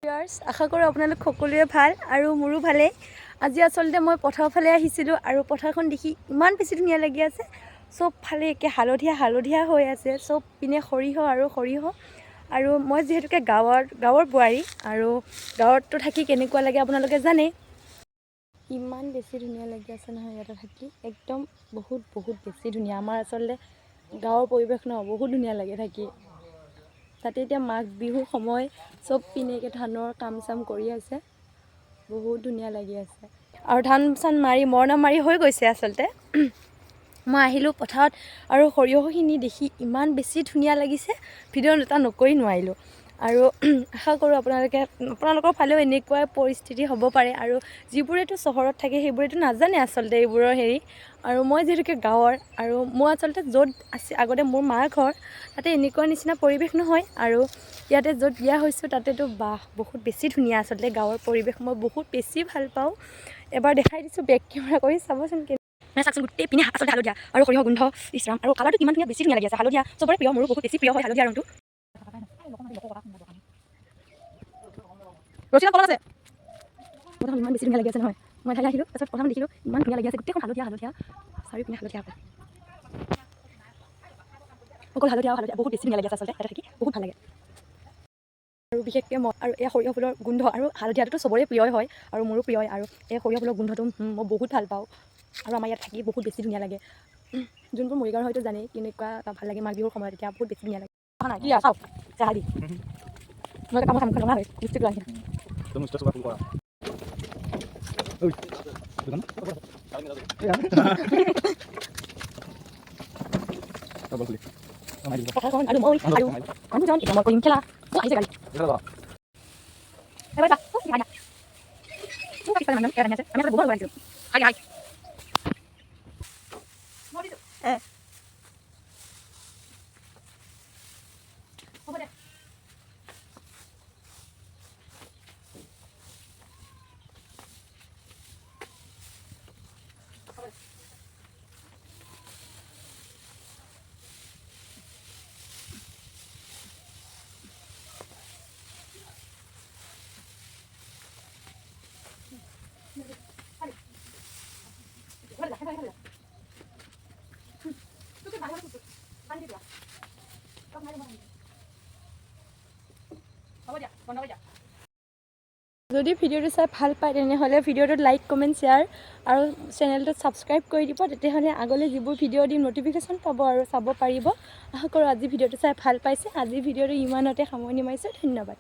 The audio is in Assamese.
ভিউৱাৰ্ছ, আশা কৰোঁ আপোনালোক সকলোৱে ভাল আৰু মোৰো ভালেই। আজি আচলতে মই পথাৰৰ ফালে আহিছিলোঁ আৰু পথাৰখন দেখি ইমান বেছি ধুনীয়া লাগি আছে। চব ফালে একে হালধীয়া হালধীয়া হৈ আছে, চব পিনে সৰিয়হ আৰু সৰিয়হ। আৰু মই যিহেতুকে গাঁৱৰ বোৱাৰী আৰু গাঁৱততো থাকি কেনেকুৱা লাগে আপোনালোকে জানেই। ইমান বেছি ধুনীয়া লাগি আছে নহয় ইয়াতে থাকি, একদম বহুত বহুত বেছি ধুনীয়া। আমাৰ আচলতে গাঁৱৰ পৰিৱেশ ন, বহুত ধুনীয়া লাগে থাকি। তাতে এতিয়া মাঘ বিহুৰ সময়, চব পিনে একে ধানৰ কাম চাম কৰি আছে, বহুত ধুনীয়া লাগি আছে। আৰু ধান চান মাৰি মৰণা মাৰি হৈ গৈছে। আচলতে মই আহিলোঁ পথাৰত আৰু সৰিয়হখিনি দেখি ইমান বেছি ধুনীয়া লাগিছে, ভিডিঅ' এটা নকৰি নোৱাৰিলোঁ। আৰু আশা কৰোঁ আপোনালোকৰ ফালেও এনেকুৱাই পৰিস্থিতি হ'ব পাৰে। আৰু যিবোৰেতো চহৰত থাকে, সেইবোৰেতো নাজানে আচলতে এইবোৰৰ হেৰি। আৰু মই যিহেতুকে গাঁৱৰ আৰু মই আচলতে য'ত আছে আগতে মোৰ মাৰ ঘৰ, তাতে এনেকুৱা নিচিনা পৰিৱেশ নহয়। আৰু ইয়াতে য'ত বিয়া হৈছোঁ, তাতেতো বাহ, বহুত বেছি ধুনীয়া। আচলতে গাঁৱৰ পৰিৱেশ মই বহুত বেছি ভাল পাওঁ। এবাৰ দেখাই দিছোঁ বেক কেমেৰা কৰি, চাবচোন। মানে চাওকচোন, গোটেই পিনে আচলতে হালধীয়া আৰু সৰিয়হ গোন্ধ, ইছৰাম! আৰু কালাৰটো কিমান ধুনীয়া, বেছি ধুনীয়া লাগি আছে। হালধীয়া চবৰে প্ৰিয়, মোৰো বহুত বেছি প্ৰিয় হয় হালধীয়া ৰংটো। ৰছীডাল কলত আছে। পথাৰখন ইমান বেছি ধুনীয়া লাগি আছে নহয়। মই এঠাইলৈ আহিলোঁ, তাৰপিছত পথাৰখন দেখিলোঁ, ইমান ধুনীয়া লাগি আছে। গোটেইখন হালধীয়া হালধীয়া, চাৰিওপিনে হালধীয়া অকল, অকল হালধীয়া হালধীয়া। বহুত বেছি ধুনীয়া লাগি আছে। আচলতে ইয়াতে থাকি বহুত ভাল লাগে। আৰু বিশেষকৈ মই আৰু এই সৰিয়হ ফুলৰ গোন্ধ আৰু হালধীয়াটোতো চবৰে প্ৰিয়ই হয় আৰু মোৰো প্ৰিয়। আৰু এই সৰিয়হ ফুলৰ গোন্ধটো মই বহুত ভাল পাওঁ। আৰু আমাৰ ইয়াত থাকি বহুত বেছি ধুনীয়া লাগে। যোনবোৰ মৰিগাঁৱৰ হয়তো জানেই কেনেকুৱা ভাল লাগে মাঘ বিহুৰ সময়ত, এতিয়া বহুত বেছি ধুনীয়া লাগে। কি চাওক, চাহ দি মই কামত মুখখন ৰঙা হৈ লিপষ্টিক লোৱা। তুমি ষ্টেচৰ পৰা কৰা। ঐ, দোকান? এয়া। বল খুলি। অ, মাৰি দিব। পথাৰখন আৰু মই আৰু মানুহজন, এতিয়া মই কৰিম খেলা। অ, আহিছে গাড়ী। এইফালে যা। এবাৰ যা। অ, আহি। অ, পিছফালে মানুহজন, ইয়াত আহি আছে। আমি আচলতে গোবৰ লগাই আনিছিলোঁ। আহি আহি। এ। হ'ব দে। যদি ভিডিঅ'টো চাই ভাল পায়, তেনেহ'লে ভিডিঅ'টোত লাইক, কমেণ্ট, শ্বেয়াৰ আৰু চেনেলটোত ছাবস্ক্ৰাইব কৰি দিব। তেতিয়াহ'লে আগলৈ যিবোৰ ভিডিঅ' দিম, ন'টিফিকেশ্যন পাব আৰু চাব পাৰিব। আশা কৰোঁ আজি ভিডিঅ'টো চাই ভাল পাইছে। আজি ভিডিঅ'টো ইমানতে সামৰণি মাৰিছোঁ। ধন্যবাদ।